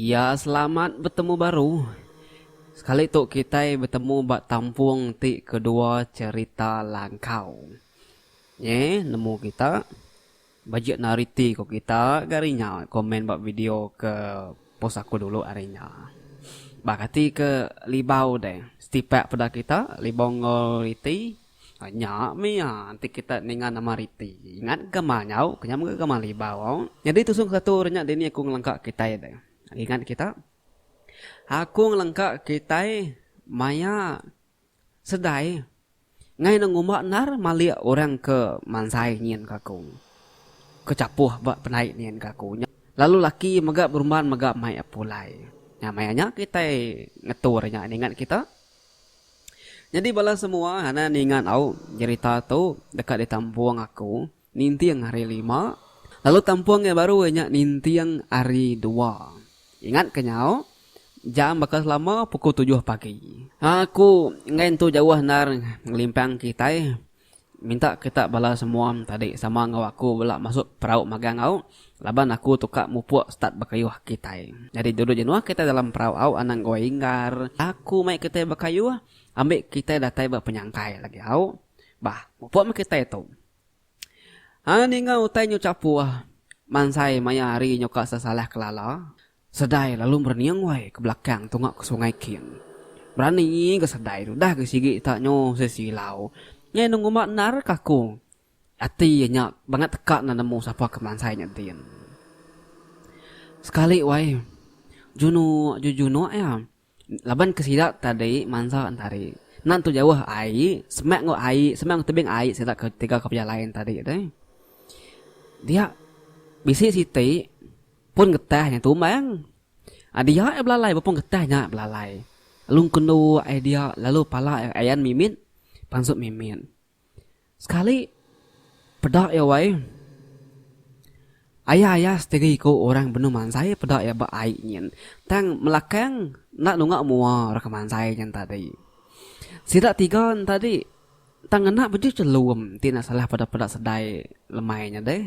Ya selamat betemu baru. Sekali tu kitai betemu ba tampung ti kedua cherita Langkau. Nyi nemu kita bajik nariti ko kita ga ari nya komen ba video ke post aku dulu ari nya. Ba kati ke libau deh setipak peda kita libau enggau riti Nya mih iya enti kita ninga nama riti. Ingat gamal nyau ke nya mega gamal libau. Nyadi tusung satu nya dini aku ngelengka kitai deh. Ingat kita. Aku ngelengka kitai maya sedai ngai ne ngumba endar malik orang ke mansai nyin ke aku. Ke chapuh ba penai nyin ke aku. Lalu laki mega berumban mega mai pulai. Nya maya nya kitai ngetur nya ningat kita. Nyadi bala semua anak ningat au jerita tu deka ditampung aku ninting hari lima lalu tampung iya baru iya nya ninting hari dua. Ingat ke nyau jam baka selama pukul tujuh pagi. Aku enggai entu jauh endar ngelimpang kitai Minta kita bala semua tadi sama enggau aku bela masuk perau magang au laban aku tu ka mupuk start bekayuh kitai. Nyadi dulu jenuh kitai dalam perau au anang gawai inggar. Aku mai kitai bekayuh ambi kitai datai ba penyangkai lagi au. Bah mupuk meh kitai tu. Ha ninga utai nyu chapuh mansai maya hari nyu ka sesalah kelala. Sedai lalu merening wai ke belakang tunga ke sungai kin. Berani ga sedai tu dah ga sigi ta nyu sesilau. Nyai enda ngumba endar ka aku. Ati iya nya bangat teka enda nemu sapa ke mansai nya din. Sekali wai junuk jejunuk iya laban ke sida tadi mansa entari. Enda entu jauh ai semak enggau ai semak enggau tebing ai sida ke tiga ke pejalai entari tu. Dia bisi siti. Pun getah nya tumbang. Dia iya belalai ba pun getah nya belalai. Lalu engkendu ai dia lalu pala iya ayan mimit pansut mimit. Sekali peda iya wai aya aya setigi iku orang benung mansai peda iya ba ai nyin. Tang melakang enda nunga mua orang ke mansai nyin tadi. Sida tiga ne tadi Tang ngena baju chelum ti enda salah peda-peda sedai lemai nya deh.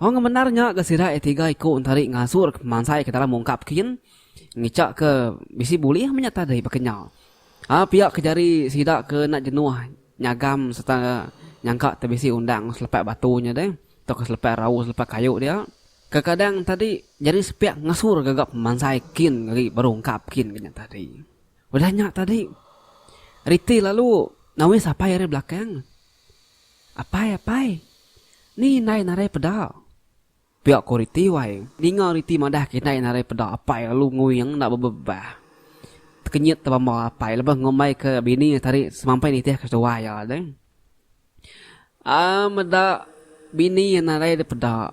Wang ngemendar nya ga sida iya tiga iku entari ngasur ke pemansai ke dalam ungkap kin ngicha ke bisi bulih meh nya tadi baka nya. Aa pia ke jari sida ke enda jenuh nyagam sereta nyangka te bisi undang selepak batu nya deh tauka selepak rau selepak kayu dia. Kekadang tadi jari sepiak ngasur gaga pemansai kin agi baru ungkap kin ke nya tadi. Udah nya tadi, Riti lalu nawis apai ari belakang. Apai, apai. Ni indai nadai peda. Pia ku Riti wai. Ninga Riti madah ke indai nadai peda apai lalu nguing enda bebebah. Tekenyit tebamba apai lebuh ngumbai ke bini iya tadi semampai nitih ke seduai iya deh. Aaa meda bini iya nadai dipeda.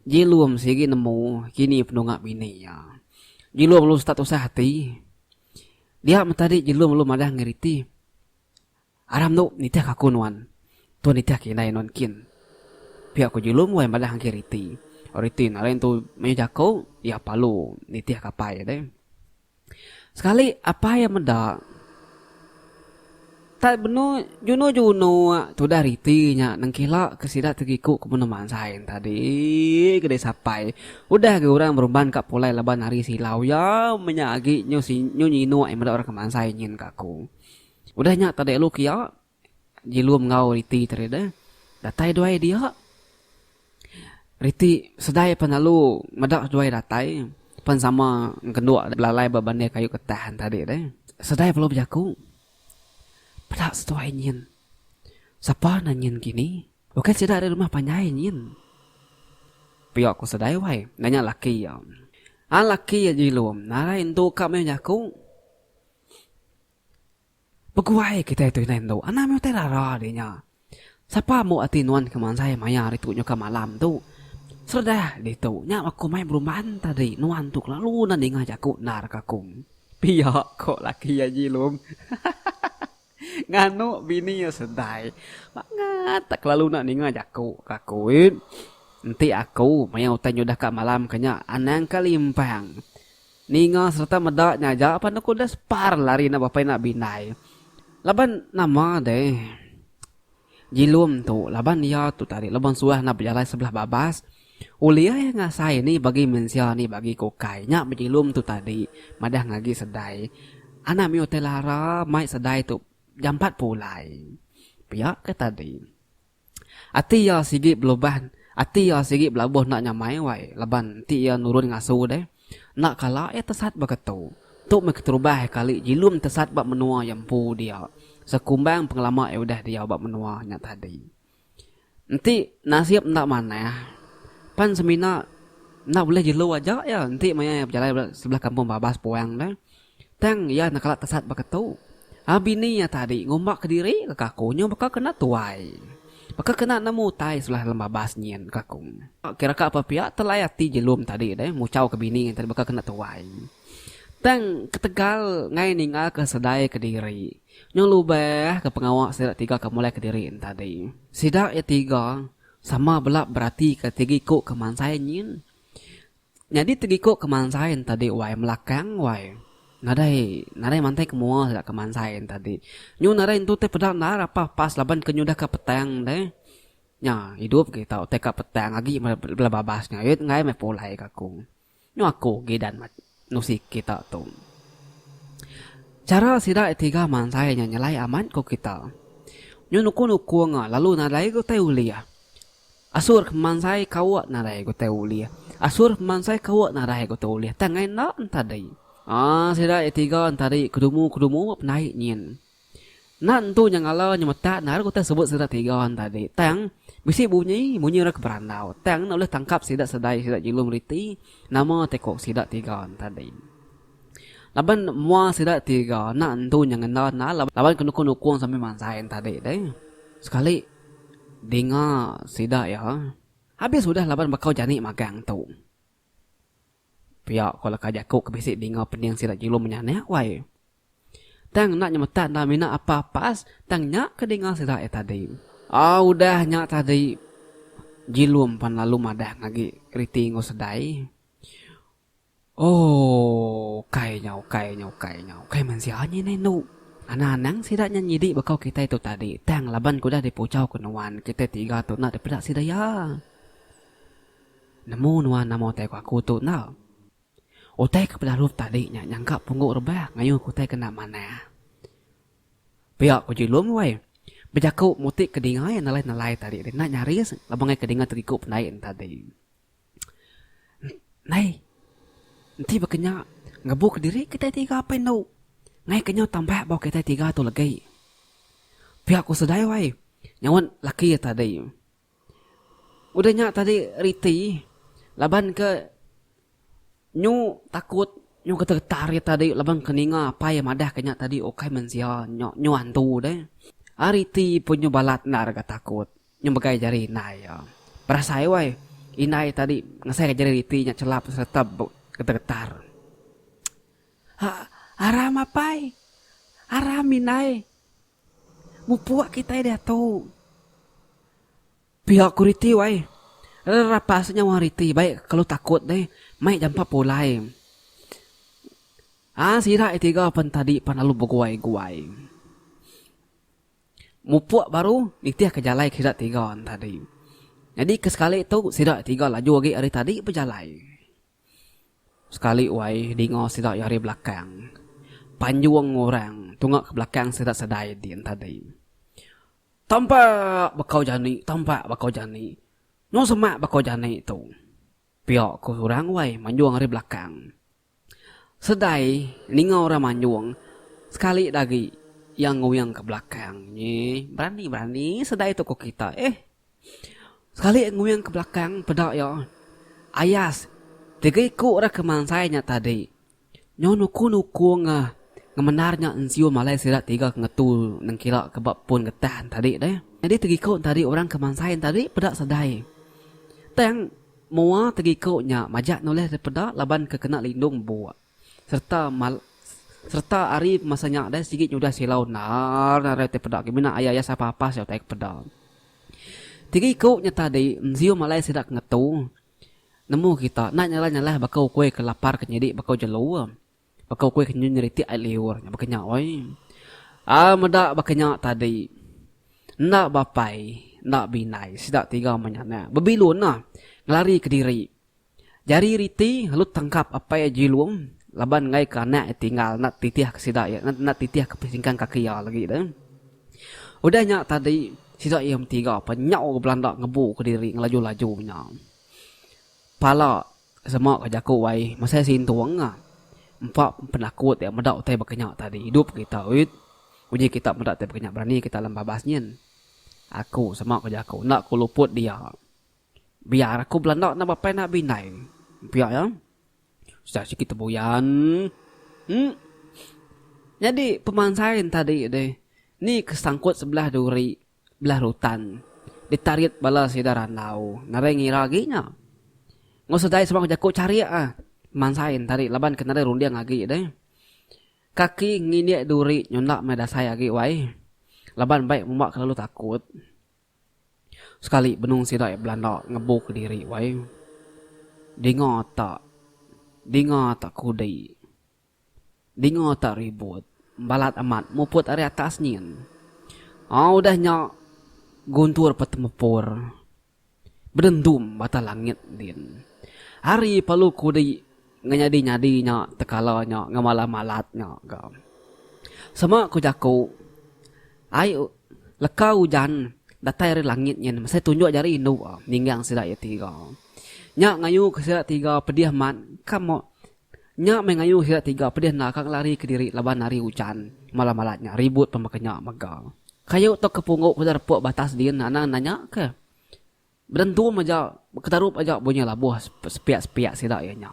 Jilum sigi nemu kini penunga bini iya. Jilum lalu start tusah ati. Dia meh tadi Jilum lalu madah ngagai Riti, Aram tu nitih ka aku nuan. Tuan nitih ka indai nuan kin. Pia ku Jilum wai madah ngagai Riti. Riti nadai entu mayuh jaku, iya palu nitih ka apai iya deh. Sekali apai iya meda tak benung juno-juno tudah riti nya nengkila ke sida ti iku ke benung mansai ne tadi ke deh sapai. Udah ga orang berumban ka pulai laban hari silau iya meh nya agi nyu nyu nyinuk meda orang ke mansai nyin ka aku. Udah nya tadi lalu ke iya. Jilum enggau riti tadi deh. Datai duai dia. Riti sedai pan lalu meda seduai datai pan sama ngenduk belalai ba bandir kayu ketah tadi deh. Sedai perlu bejaku. Peda seduai nyin. Sapa ne nyin kini? Bukai sida ari rumah panjai nyin. Pia ku sedai wai nanya laki iya. An laki iya Jilum narai entu ka meh jaku. Beguai kitai tu indai endu anang meh utai rara deh nya. Sapa ambu ati nuan ke mansai maya hari tu nyuka malam tu. Seredah ditu nya aku mai berumban tadi nuan tu kelalu enda ninga jaku endar ka aku. Pia ko laki iya Jilum. Nganu bini iya sedai. Bangat tak kelalu enda ninga jaku ka aku. Enti aku maya utai nyudah ka malam ke nya anang ka limpang. Ninga sereta meda nya aja pan aku udah separ lari enda bapai enda bindai. Laban nama deh. Jilum tu laban iya tu tadi laban suah enda bejalai sebelah babas. Ulih iya ngasai ni bagi mensia ni bagi ke ukai. Nya bejilum tu tadi madah ngagi sedai. Anak mih utai lara mai sedai tu jampat pulai. Pia ke tadi. Ati iya sigi belubah ati iya sigi belabuh enda nyamai wai laban enti iya nurun ngasu deh. Enda kala iya tesat baka tu. Tu meh keterubah kali jilum tesat ba menua iya empu dia sekumbang pengelama iya udah diau ba menua nya tadi. Enti nasib enda manah pan semina enda bulih jelu aja iya enti maya iya bejalai ba sebelah kampung babas puang deh. Tang iya enda kala tesat baka tu. Aa bini iya tadi ngumba kediri ka aku nyau baka kena tuai. Baka kena nemu utai sebelah dalam babas nyin ka aku. Kira ka pepia telai ati jelum tadi deh muchau ke bini iya tadi baka kena tuai. Tang ketegal ngai ninggal ke sedai kediri. Nyau lubah ke pengawa sida tiga ke mulai kediri tadi. Sida iya tiga sama bela beratika tiga iku ke mansai nyin. Nyadi tegiku ke mansai tadi wai melakang wai. Nadai nadai mantai ke mua sida ke mansai tadi. Nyu nadai entu tai peda endar apa pas laban ke nyudah ka petang deh. Nya idup kita utai ka petang agi bala babas nya yut enggai meh pulai ka aku. Nyu aku gidan nusi kita tu. Chara sida tiga mansai nya nyelai amat ku kita. Nyu nukung nukung lalu nadai ga utai ulih. Asur ke mansai kauk nadai ga utai ulih. Asur ke mansai kauk nadai ga utai ulih. Tang ngai enda entadi. Aa sida iya tiga entadi kedumu kedumu ba penai nyin. Enda entu nya ngala nyemetak enda ga utai sebut sida tiga entadi. Tang bisi bunyi munyi orang ke berandau. Tang enda ulih tangkap sida sedai sida jilum riti nama ti ko sida tiga entadi. Laban mua sida tiga enda entu nya ngenda enda laban ke nukung nukung sambil mansai entadi deh. Sekali. Dinga sida iya, habis udah laban bekau jani magang tu. Pia ko leka jaku ke bisi dinga pening sida jilum menyanak wai. Tang enda nyemetak enda mina apa pas tang nya ke dinga sida iya tadi. Aa udah nya tadi jilum pan lalu madah ngagi riti enggau sedai. Ooh ukai nya ukai nya ukai nya ukai mensia nya indai endu. Anang anang sida nya nyidi bekau kitai tu tadi tang laban ke udah dipuchau ke nuan kitai tiga tu enda dipeda sida iya. Nemu nuan nama utai ku aku tu enda. Utai ke pedarup tadi nya nyangka punggu rebah ngayuh ke utai ke enda manah. Pia ku Jilum wai. Bejaku muti ke dinga iya nelai nelai tadi enda nyaris laban ngai ke dinga terigu pendai ne tadi. Nai. Enti baka nya ngebu kediri kitai tiga apai endu. Ngai ke nyau tambah ba kitai tiga tu legi. Pia ku sedai wai nyaut laki iya tadi. Udah nya tadi riti laban ke nyu takut nyu getar-getar iya tadi laban ke ninga apai iya madah ke nya tadi ukai mensia nyu antu deh. Riti pun nyu balat endar ga takut. Nyu megai jari indai iya. Berasai wai, indai tadi ngesaika jari riti nya chelap sereta getar-getar. Aram apai, aram indai. Mupuk kitai diatu. Pia ku riti wai. Rerapas nyawa riti baik kelu takut deh mai jampat pulai. Aa sida tiga pen tadi pan lalu beguai-guai. Mupuk baru nitihka jalai ke sida tiga ne tadi. Nyadi ke sekali tu sida tiga laju agi ari tadi bejalai. Sekali wai dinga sida iya ari belakang. Panjung orang tunga ke belakang sida sedai din tadi. Tampak bekau jani, tampak bekau jani. Nyau semak bekau jani tu. Pia ku orang wai manjung ari belakang. Sedai ninga orang manjung sekali da agi iya nguyang ke belakang nyi berani berani sedai tu ko kita eh. Sekali iya nguyang ke belakang peda iya ayas tiga iku orang ke mansai nya tadi nyau nukung nukung ah ngemendar nya ensium alai sida tiga ke ngetu nengkila ke ba pun getah tadi deh. Nyadi tiga iku tadi orang ke mansai tadi peda sedai tang Mua tegiku nya majak nulih dipeda laban ke kena lindung buk sereta sereta ari masa nya deh sigi nyudah silau endar nadai utai peda agi mina aya aya sapa apa sia utai ke peda. Tiga iku nya tadi ensium alai sida ke ngetu nemu kita enda nyalah nyalah baka ukui ke lapar ke nyidi baka jelu. Baka ukui ke nyu nyeritik ai liur nya baka nya oi. Aa meda baka nya tadi enda bapai enda bindai sida tiga menyanak bebilun ah. Ngelari kediri. Jari riti lalu tangkap apai Jilum laban enggai ke anak iya tinggal enda titih ke sida iya enda titih ke singkang kaki iya lagi deh. Udah nya tadi sida iya metiga pan nyau belanda ngebu kediri ngelaju-laju nya. Pala sema ke jaku ai mesai sintung ah empa penakut iya meda utai baka nya tadi idup kita uit uji kita meda utai baka nya berani kita dalam babas nyin. Aku sema ke jaku enda ku luput dia. Biar aku belanda enda bapai enda bindai. Pia iya. Sida sigi tebuyan. Em. Nyadi pemansai entadi deh. Ni ke sangkut sebelah duri belah rutan. Ditarit bala sida randau. Nadai ngira agi nya. Enggau sedai sebang jaku charik ah. Pemansai entadi laban ke nadai runding agi deh. Kaki ngindik duri nyunda meh dasai agi wai. Laban bai mumba kelalu takut. Sekali benung sida iya belanda ngebu kediri wai. Dinga tak dinga tak kudi. Dinga tak ribut. Balat amat muput ari atas nyin. Au udah nya guntur petemepur. Bedendum bata langit din. Ari palu kudi ngenyadi-nyadi nya tekala nya ngemalat-malat nya ga. Sema ku jaku ai leka ujan datai ari langit nyin mesai tunjuk jari indu ninggang sida iya tiga. Nya ngayu ke sida tiga pedih mat ka mo nya meh ngayu sida tiga pedih enda ka ngelari kediri laban ari ujan malat-malat nya ribut pun baka nya mega. Kayu tauka punggu ke udah repuk ba atas din anang nanya ke. Berentum aja, beketarup aja bunyi labuh sepiak-sepiak sida iya nya.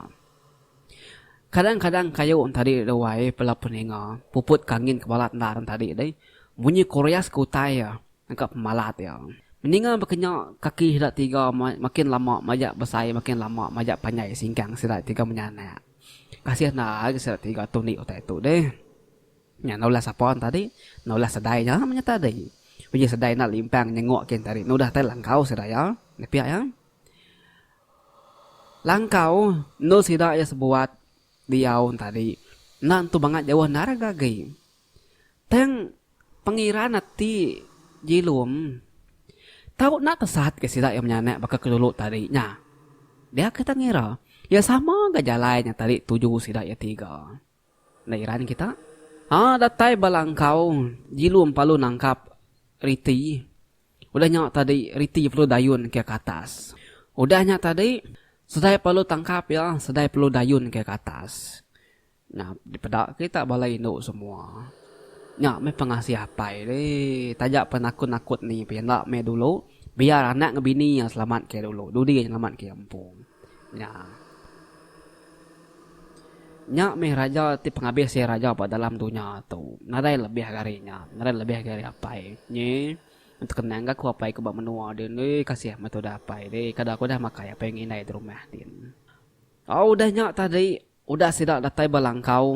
Kadang-kadang kayu entadi deh wai bala peninga puput ke angin ke balat endar entadi deh munyi kurias ke utai iya nangka pemalat iya. Meninga baka nya kaki sida tiga makin lama majak besai makin lama majak panjai singkang sida tiga menyanak. Kasih enda agi sida tiga tundi utai tu deh. Nya nulah sapa tadi, nulah sedai nya meh nya tadi. Uji sedai enda limpang nyenguk kin tadi nudah tai langkau sida iya, nepia iya. Langkau endur sida iya sebuat diau tadi enda entu bangat jauh endar ga agi. Tang pengiran ati Jilum tau enda tesat ga sida iya menyanak baka ke dulu tadi nya. Dia kita ngira iya sama ga jalai nya tadi tuju sida iya tiga. Enda iran kita. Haa datai ba langkau jilum palu nangkap riti. Udah nya tadi riti perlu dayun ke ke atas. Udah nya tadi sedai perlu tangkap iya sedai perlu dayun ke ke atas. Nya dipeda kita bala indu semua. Nya meh pengasih apai deh taja pen aku nakut ni pia enda meh dulu biar anak ngan bini iya selamat ke dulu dudi iya nyelamat ke iya empu. Nya. Nya meh raja ti pengabis iya raja ba dalam dunya tu. Nadai lebih agi ari nya. Nadai lebih agi ari apai. Nyi, tekenang ga ku apai ku ba menua din. Ui kasih meh tudah apai deh. Kada ku udah makai apai ngindai di rumah din. Au udah nya tadi, udah sida datai ba langkau,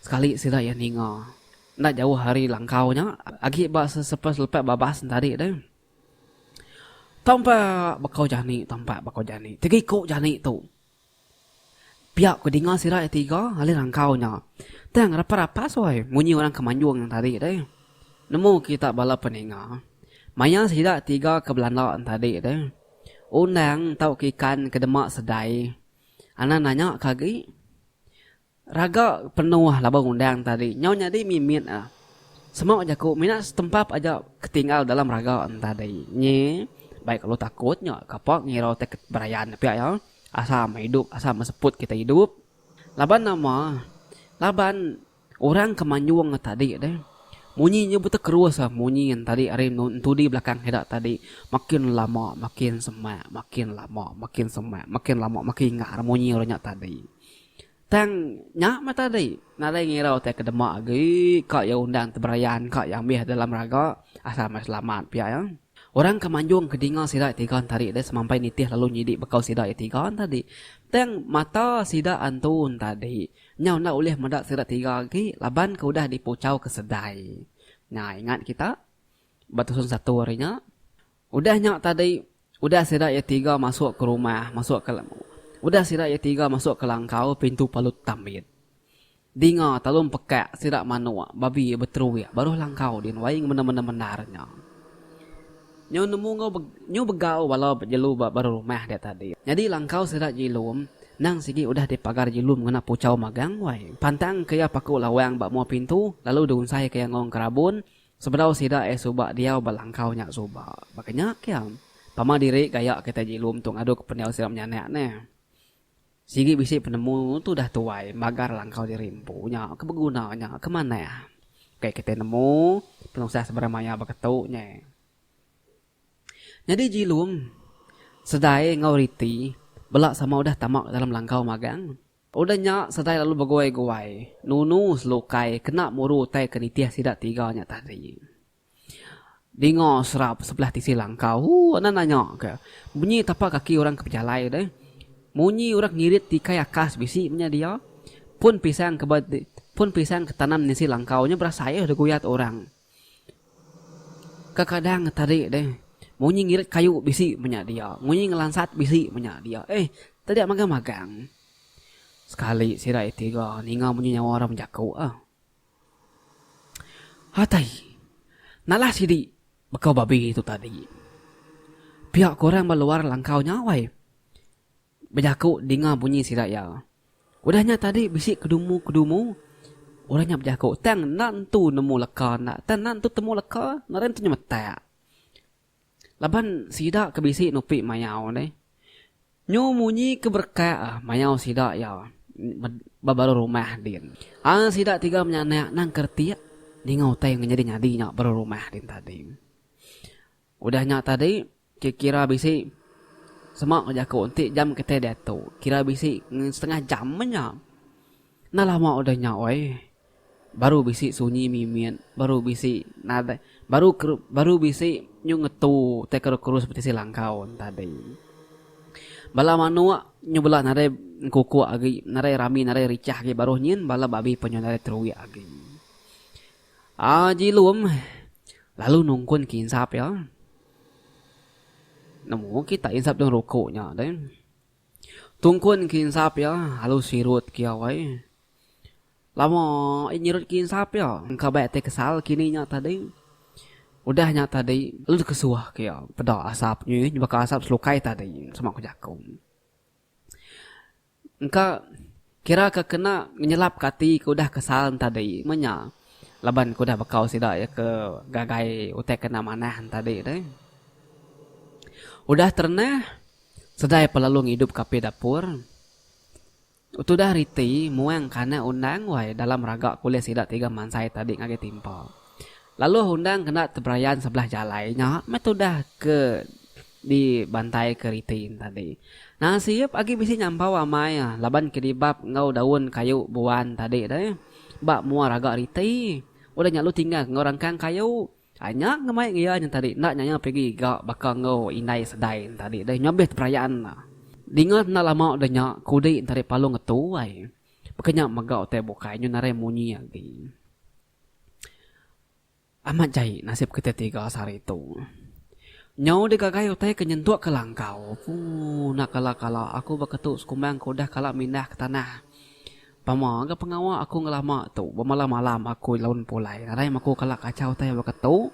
sekali sida iya ninga. Enda jauh ari langkau nya, agi ba selepak babas tadi deh. Tampak bakau jani, tampak bakau jani. Tiga iku jani tu. Pia ku dinga sida iya tiga alih rangkau nya. Tang rapat-rapat suai munyi orang ke manjung tadi deh. Nemu kita bala peninga. Maya sida tiga ke belanda tadi deh. Undang tauka ikan ke dema sedai. Anang nanya ke agi. Raga penuh laban undang tadi nyau nyadi mimit ah. Sema jaku mina setempap aja ke tinggal dalam raga tadi. Nyi baik lalu takut nya kapa ngira utai ke berayan pia iya. Asal meh idup asal meh seput kitai idup. Laban nama laban orang ke manjung tadi deh munyi nya betekerus ah munyi tadi ari entudi belakang sida tadi makin lama makin semak makin lama makin semak makin lama makin ingar munyi orang nya tadi. Tang nya meh tadi, nadai ngira utai ke dema agi ka iya undang teberayan ka iya ambih dalam raga asal meh selamat pia iya. Orang ke manjung ke dinga sida tiga entari deh semampai nitih lalu nyidi bekau sida iya tiga entadi. Tang mata sida antu entadi nyau enda ulih meda sida tiga agi laban ke udah dipuchau ke sedai. Nya ingat kita ba tusun satu ari nya. Udah nya tadi, udah sida iya tiga masuk ke rumah, masuk ke udah sida iya tiga masuk ke langkau pintu palu tambit. Dinga talum pekak sida manuk babi beteruik baruh langkau din wai ngemena-mena mendar nya. Nyu nemu enggau nyu begau bala jelu ba baruh rumah dia tadi. Nyadi langkau sida Jilum nang sigi udah dipagar Jilum ngena puchau magang wai. Pantang ke iya paku lawang ba mua pintu lalu diunsai ke iya enggau engkerabun sebedau sida iya suba diau ba langkau nya suba. Baka nya ke iya. Pama diri gaya kitai Jilum tu ngadu ke pendiau sida menyanak neh. Sigi bisi penemu tu udah tuai magar langkau diri empu nya ke beguna nya ke manah. Kai kitai nemu penusah sebarang maya baka tu nya. Nyadi Jilum, Sedai enggau Riti bela sama udah tama dalam langkau magang. Udah nya Sedai lalu beguai-guai nunu selukai kena muru utai ke nitih sida tiga nya tadi. Dinga serap sebelah tisi langkau. Huu enda nanya ke. Munyi tapak kaki orang ke bejalai deh. Munyi orang ngirit tikai akas bisi menya dia. Pun pisang ke ba pun pisang ke tanam nisi langkau nya berasai deh guyat orang. Kekadang tadi deh munyi ngirit kayu bisi menya dia. Munyi ngelansat bisi menya dia. Eh tadi magang-magang. Sekali sida tiga ninga munyi nyawa orang bejaku ah. Atai, nalah sidi bekau babi tu tadi. Pia ku orang ba luar langkau nya wai. Bejaku dinga bunyi sida iya. Udah nya tadi bisi kedumu-kedumu orang nya bejaku tang enda entu nemu leka enda tang enda entu temu leka nadai entu nyemetak. Laban sida ke bisi nupi mayau deh. Nyu munyi ke berekak ah mayau sida iya ba baruh rumah din. Ang sida tiga menyanak nang keretik ninga utai nyadi nyadi nya baruh rumah din tadi. Udah nya tadi kira kira bisi sema ke jaku enti jam kitai diatu kira bisi setengah jam meh nya. Enda lama udah nya weh baru bisi sunyi mimit baru bisi nadai baru baru bisi nyu ngetu tai keru keru seperti si langkau tadi. Bala manuk nyu bela nadai engkukuk agi nadai rami nadai richah agi baruh nyin bala babi pun nyu nadai teruik agi. Aaa jilum lalu nungkun ke insap iya. Nemu kita insap dong rukuk nya deh. Tungkun ke insap iya lalu sirut ke iya wai. Lama iya nyirut ke insap iya engka bai atai kesal kini nya tadi. Udah nya tadi lalu dikesuh ke iya peda asap nyi baka asap selukai tadi sema ku jaku. Engka kira ke kena ngenyelap ke ati ke udah kesal ne tadi meh nya laban ke udah bekau sida iya ke gagai utai ke enda manah ne tadi deh. Udah terenah Sedai pelalu ngidup ke api dapur. Tudah riti muang ke anak undang wai dalam raga kulih sida tiga mansai tadi ngagai timpa. Laluh undang kena teberayan sebelah jalai nya meh tudah ke dibantai ke riti tadi. Nasib agi bisi nyampau amai laban ke dibap enggau daun kayu buan tadi deh ba mua raga riti. Udah nya lalu tinggal enggau rangkang kayu. Ai nya ngemai ngiya nya tadi enda nyaya pegi ga baka enggau indai sedai nya tadi deh nyabih teperayaan ne. Dinga enda lama udah nya kudi nya tadi palung ngetu ai. Baka nya mega utai bukai nyu narai munyi agi. Amat jai nasib kitai tiga sehari tu. Nyau digagai utai ke nyentuk ke langkau. Puu enda kala-kala aku baka tu sekumbang ke udah kala mindah ke tanah. Pama ga pengawa aku ngelama tu bemalam-malam aku laun pulai nadai meh aku kala kachau utai baka tu.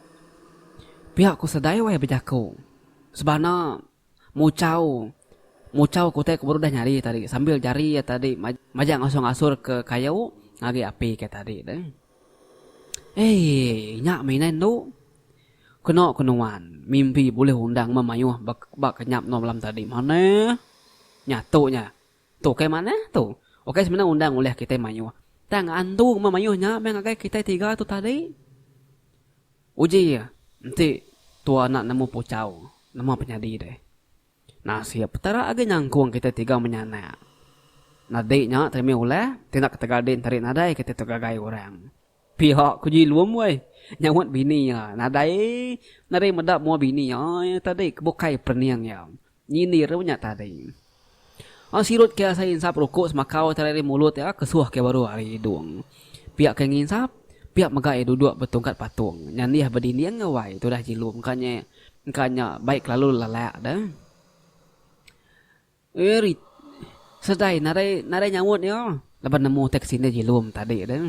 Pia ku Sedai weh bejaku. Sebana muchau muchau ke utai ke baru udah nyadi tadi sambil jari iya tadi majak ngasur-ngasur ke kayu ngagai api ke tadi deh. Eii nya meh indai endu. Kena ke nuan mimpi bulih undang meh mayuh ba kenyap endur malam tadi manah. Nya tu nya. Tu ukai manah tu. Ukai semina undang ulih kitai mayuh. Tang antu ngema mayuh nya meh ngagai kitai tiga tu tadi. Uji enti tua enda nemu puchau nama penyadi deh. Nasib Petara agi nyangkung kitai tiga menyanak. Nadi nya terimi ulah ti enda ketegal din tadi nadai kitai tu gagai orang. Pia ku Jilum weh nyaut bini iya nadai nadai meda mua bini iya tadi ke bukai perening iya. Nyindir nya tadi. Ang sirut ke asai insap rukuk semakau tadi ari mulut iya kesuh ke baru ari idung. Pia ke nginsap, pia mega iya duduk betungkat patung nyandih bedinding ga wai tudah Jilum ka nya engka nya baik kelalu lelak deh. Eri sedai nadai nadai nyaut iya laban nemu utai ke sindir Jilum tadi deh.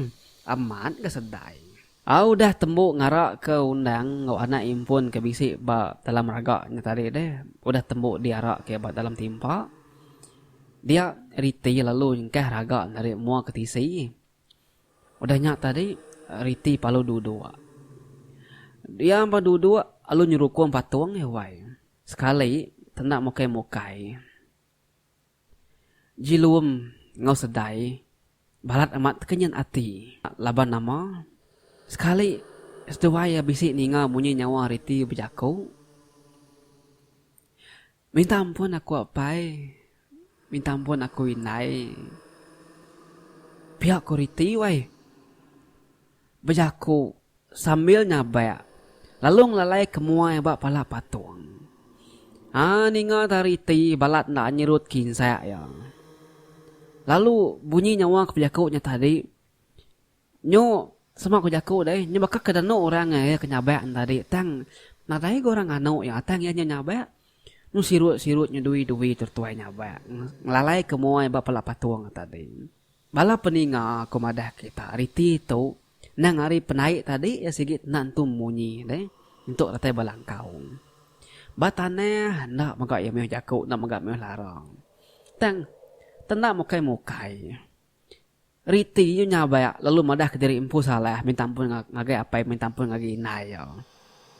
Amat ga sedai. Au udah tembu ngaraka undang enggau anak impun ke bisi ba dalam raga nya tadi deh udah tembu diaraka iya ba dalam timpa. Dia Riti lalu nyengkah raga nya tadi mua ke tisi. Udah nya tadi Riti palu duduk. Iya ba duduk lalu nyerukung patung iya wai. Sekali tenda mukai-mukai. Jilum enggau Sedai balat amat tekenyit ati laban nama sekali seduai iya bisi ninga munyi nyawa Riti bejaku. Minta ampun aku apai, minta ampun aku indai. Pia ku Riti wai bejaku. Sambil nyabak, lalu ngelalai ke muai ba pala patung. Aa ninga tari ti balat enda nyerut kinsak iya. Lalu bunyi nyawa ke bejaku nya tadi, nyu sema ku jaku deh, nyu baka ke danu orang iya ke nyabak nya tadi tang nadai ga orang nganu iya tang iya nya nyabak nyu sirut-sirut nyu dui-dui tuai nyabak ngelalai ke muai ba pala patung nya tadi. Bala peninga aku madah kita riti tu Nang ari penaik tadi iya sigi enda entu munyi deh entu datai ba langkau. Ba tanah enda mega iya mih jaku enda mega mih lara. Tang tenda mukai mukai. Riti nyu nyabak lalu madah kediri empu salah minta ampun ngagai apai minta ampun ngagai indai iya.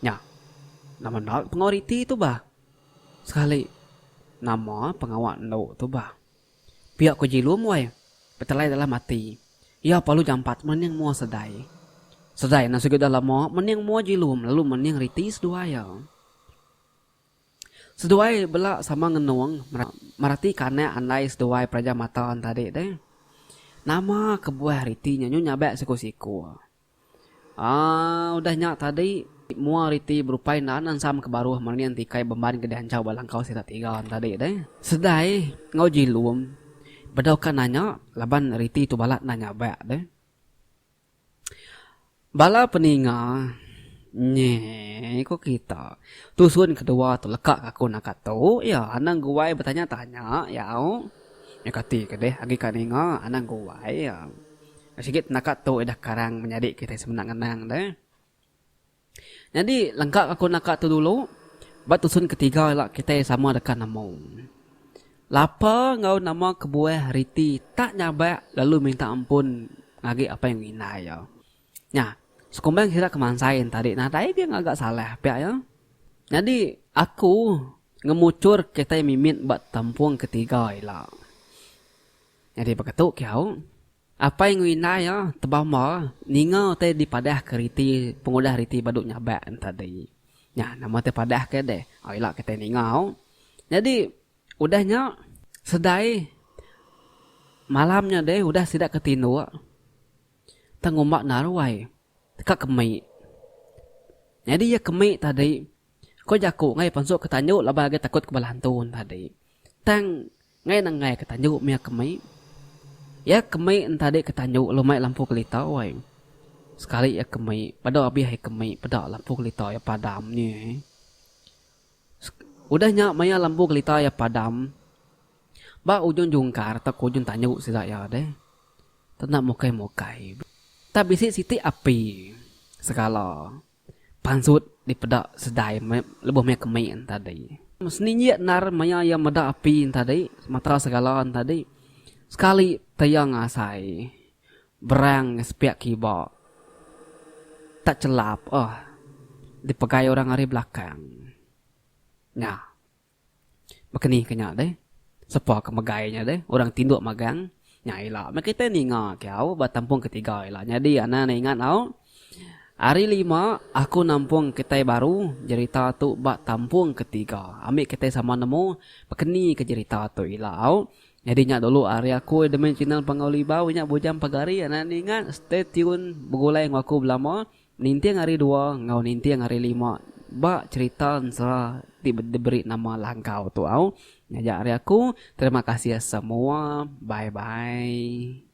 Nya nama enda pengawa riti tu bah. Sekali nama pengawa endu tu bah. Pia ku Jilum wai, betelai dalam ati. Iya palu jampat mening mua Sedai. Sedai enda sigi udah lama mening mua Jilum lalu mening riti seduai iya. Seduai bela sama ngenung meratika anak andai seduai peraja mata entadi deh. Nama kebuah riti nya nyu nyabak siku-siku. Aaa udah nya tadi mua riti berupai enda nansam ke baruh merening tikai bemban ke dianchau ba langkau sida tiga ne tadi deh. Sedai enggau Jilum bedau ka nanya laban riti tu balat nanya ba deh. Bala peninga nyi ku kita tusun kedua tu leka ka aku naka tu iya anang guai betanya-tanya yau. Nya kati ke deh agi ka ninga anang guai iya. Sigi tenaka tu udah karang menyadi kitai semina ngenang deh. Nyadi lengka aku naka tu dulu ba tusun ketiga ila kitai sama deka nemu. Lapa enggau nama kebuah riti tak nyabak lalu minta ampun ngagi apai enggau indai iya. Nya sekumbang sida ke mansai tadi nadai ke ngaga salah pia iya. Nyadi aku ngemuchur kitai mimit ba tampung ketiga ila. Nyadi baka tu kiau. Apai enggau indai iya tebamba ninga utai dipadahka riti pengudah riti badu nyabak nya tadi. Nya nama ti padahka deh. Au ila kitai ninga au. Nyadi udah nya sedai malam nya deh udah sida ke tinduk tang ngumba enda ruai deka kemi. Nyadi iya kemi tadi ko jaku ngagai pansut ke tanju laban agi takut ke bala hantu tadi. Tang Ngai nenggai ke tanju mia kemi. Iya kemi entadi ke tanju lalu mai lampu kelita wai. Sekali iya kemi, badu abih iya kemi peda lampu kelita iya padam nyi. Udah nya maya lampu kelita iya padam, ba ujung jungkar tauka ujung tanju sida iya deh. Tenda mukai-mukai. Tak bisi siti api segala. Pansut dipeda sedai lebuh maya kemi entadi. Seninjik endar maya iya meda api entadi, mata segala entadi. Sekali te iya ngasai berang sepiak kiba tak chelap oh dipegai orang ari belakang. Nya. Baka ni ke nya deh. Sapa ke megai nya deh. Orang tinduk magang. Nya ila meh kitai ninga ke au ba tampung ketiga ila. Nyadi anang ne ingat au. Hari lima aku nampung kitai baru jerita tu ba tampung ketiga. Ami kitai sama nemu baka ni ke jerita tu ila au. Nyadi nya dulu ari aku admin channel Panggau Libau nya Bujang Pegari anang ne ingat stay tune begulai enggau aku belama. Ninting hari dua enggau ninting hari lima ba cherita ensera ti diberi nama Langkau tu au. Nya aja ari aku. Terima kasih semua. Bye bye.